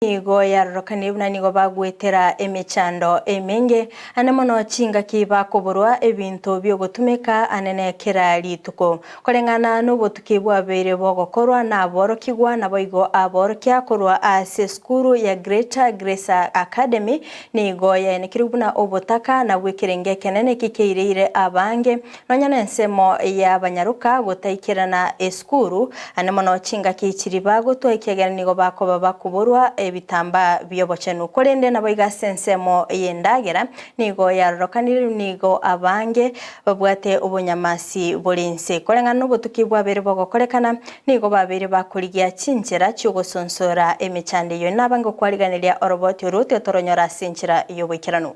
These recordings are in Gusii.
Nigo yarorokanire buna nigo bagwetera emechando emenge, ane mono chingaki bakoborwa ebinto bi'ogotumeka anene kera rituko. Koreng'ana nobotuki bwabeire bogokorwa naborokigwa naboigo aborokia korwa ase esukuru ya Greater Grace Academy nigo yaenekirwe buna obotaka nabwo ekerengo ekenene kikeireire abange Nonya nensemo y'abanyaroka gotaikerana esukuru, ande mono chingaki chiria bagotwa ekiagera nigo bakoba bakoborwa ebitambaa bi'obochenu. Korende naboigo ase ensemo y'endagera nigo yarorokanire nigo abange babwate obonyamasi bore inse. Koreng'ana nobotuki bwabeire bogokorekana, nigo babeire bakorigia chinchera chi'ogosonsora emechando eyio. Nabange okwariganeria oroboti orwo tigatoronyora ase enchera y'oboikeranu.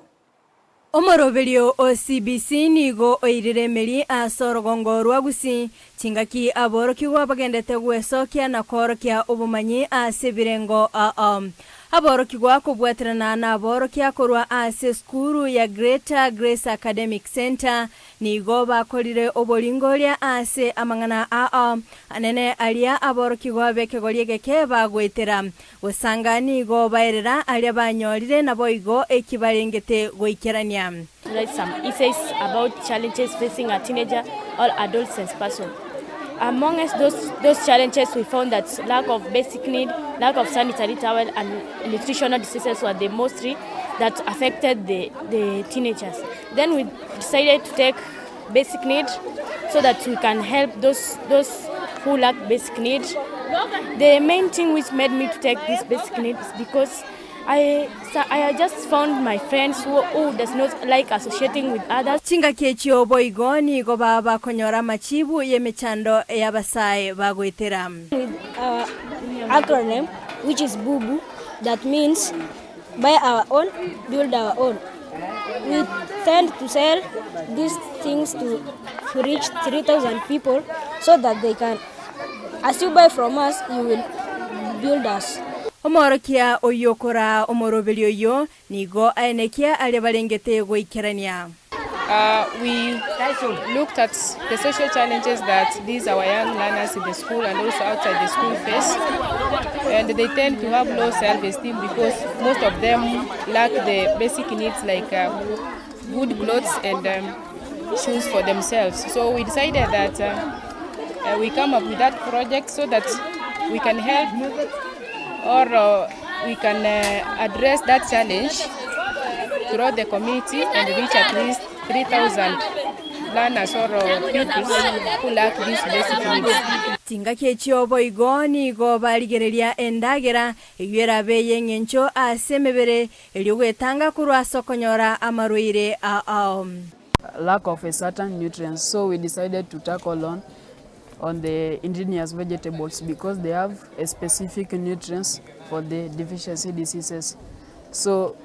Omoroberio o CBC nigo oirire emeri ase orogongo rwa Gusii, chingaki aborokigwa bagendete gwesokia na koorokia obomanyi ase ebirengo ao. Aborokigwa kobwaterana naborokia korwa ase esukuru ya Greater Grace Academic Centre Nigo bakorire oboringoria ase amang'ana ao anene aria aborokigwa b'ekegori egeke bagoetera. Gosanga nigo baerera aria banyorire naboigo eki barengete goikerania. Write some essays about challenges facing a teenager or adolescent person. Amongst those, those challenges we found that lack of basic need, lack of sanitary towel and nutritional diseases were the mostly that affected the, the teenagers. Then we decided to take basic need so that we can help those, those who lack basic need. The main thing which made me to take this basic need is because I, so I just found my friends who, who does not like associating with others. Chingaki echio boigo nigo baba bakonyora amachibu y'emechando y'abasae bagoetera. With our acronym which is BUBU that means buy our own, build our own. We tend to sell these things to reach 3,000 people so that they can, as you buy from us, you will build us. Omoorokia oyio okoraa omoroberio oyio nigo aenekia aria barengete goikerania. We looked at the social challenges that these our young learners in the school and also outside the school face and they tend to have low self esteem because most of them lack the basic needs like good clothes and shoes for themselves. So we decided that we come up with that project so that we can help or we can address that challenge throughout the community and reach at least 3,000 learners or pupils who lack these basic needs. Chingaki echio boigo nigo barigereria endagera, eyio erabe ey'engencho ase emebere, erio gwetanga korwa ase okonyora amarwaire ao. Lack of a certain nutrients so we decided to tackle on on the indigenous vegetables because they have a specific nutrients for the deficiency diseases so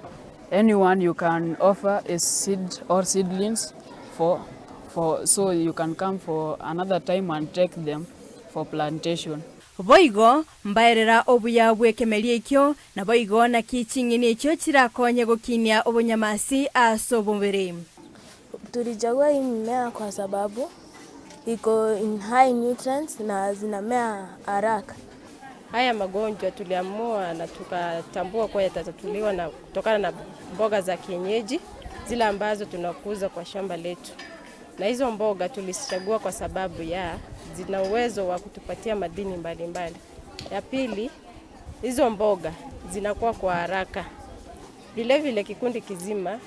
anyone you can offer a seed or seedlings for for so you can come for another time and take them for plantation. Boigo mbaerera obuya bw'ekemeria ekio, naboigo naki ching'eni echio chirakonye gokinia obonyamasi ase omobere. Tulichagua hii mimea kwa sababu iko in high nutrients na zinamea haraka. Haya magonjwa tuliamua na tukatambua kuwa yatatatuliwa na kutokana na mboga za kienyeji zile ambazo tunakuza kwa shamba letu, na hizo mboga tulizichagua kwa sababu ya zina uwezo wa kutupatia madini mbalimbali mbali. Ya pili, hizo mboga zinakuwa kwa haraka. Vilevile kikundi kizima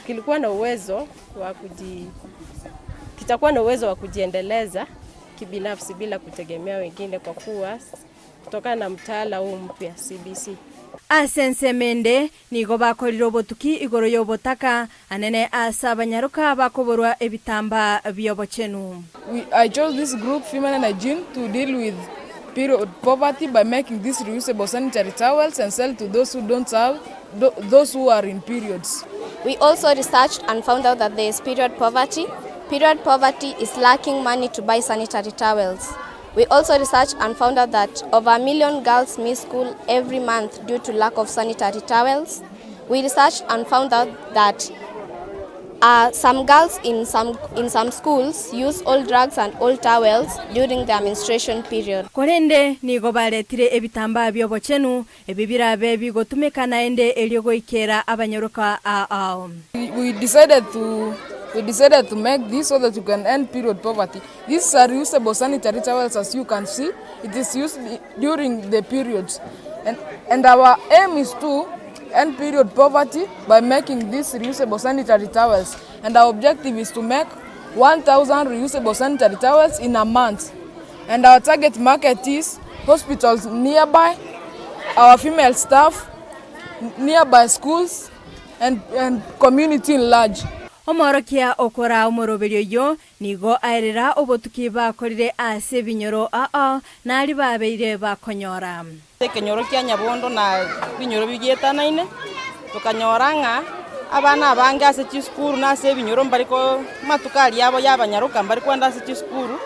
kilikuwa na uwezo wa kuji, kitakuwa na uwezo wa kujiendeleza kibinafsi bila kutegemea wengine kwa kuwa kutokana na mtaala huu mpya CBC. Ase ensemo ende nigo bakorire obotuki igoro y'obotaka anene ase abanyaroka bakoborwa ebitambaa bi'obochenu. We, I chose this group, Female and Hygiene, to deal with period poverty by making these reusable sanitary towels and sell to those who don't have, those who are in periods. We also researched and found out that there is period poverty. Period poverty is lacking money to buy sanitary towels. We also researched and found out that over a million girls miss school every month due to lack of sanitary towels. We researched and found out that Some girls in some, in some schools use old rags and old towels during their menstruation period. Korende nigo baretire ebitambaa bi'obochenu, ebi birabe bigotumeka naende erio goikera abanyaroka ao. We decided to we decided to make this so that we can end period poverty. These are reusable sanitary towels as you can see. It is used during the periods. And, and our aim is to end period poverty by making these reusable sanitary towels. And our objective is to make 1,000 reusable sanitary towels in a month. And our target market is hospitals nearby, our female staff, nearby schools, and, and community in large. Omworokia okora omoroberio oyio nigo aerera obotuki bakorire ase ebinyoro ao nari babeire bakonyora. Ekenyoro kia Nyabondo na binyoro bigietanaine, tokanyora ng'a abana abange ase chisukuru na ase ebinyoro mbari ko matuko aria abo ya abanyaroka mbari kwenda ase chisukuru,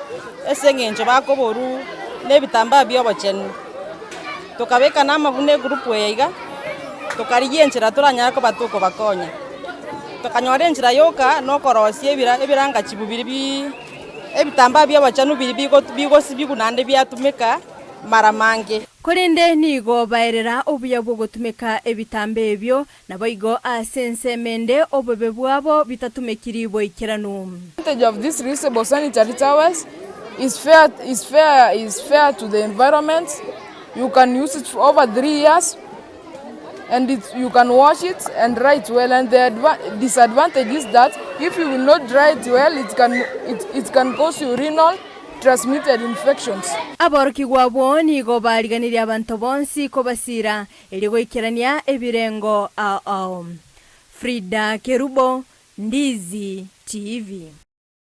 ase eng'encho bakoborwa na ebitambaa bia obochenu. Tokabeka na amabuna egroup eye iga, tokarigia enchera toranyare koba tokobakonya. Tokanyora enchera yoka na okorosia ebira ebirangachibu biria bi ebitambaa bia obochenu biria bigo bigosibigwa naende biatumeka mara mange. Korende nigo baerera obuya bw'ogotumeka ebitambaa ebio, naboigo ase ensemo ende obobe bwabo bitatumekiri boikeranu. Advantage of these reusable sanitary towels is fair, is fair, is fair to the environment. You can use it for over 3 years and it, you can wash it and dry it well. And the disadvantage is that if you will not dry it well, it can cause urinal transmitted infections. Aborokigwa abwo nigo bariganirie abanto bonsi kobasira erio goikerania ebirengo ao ao. Frida Kerubo, Ndizi TV.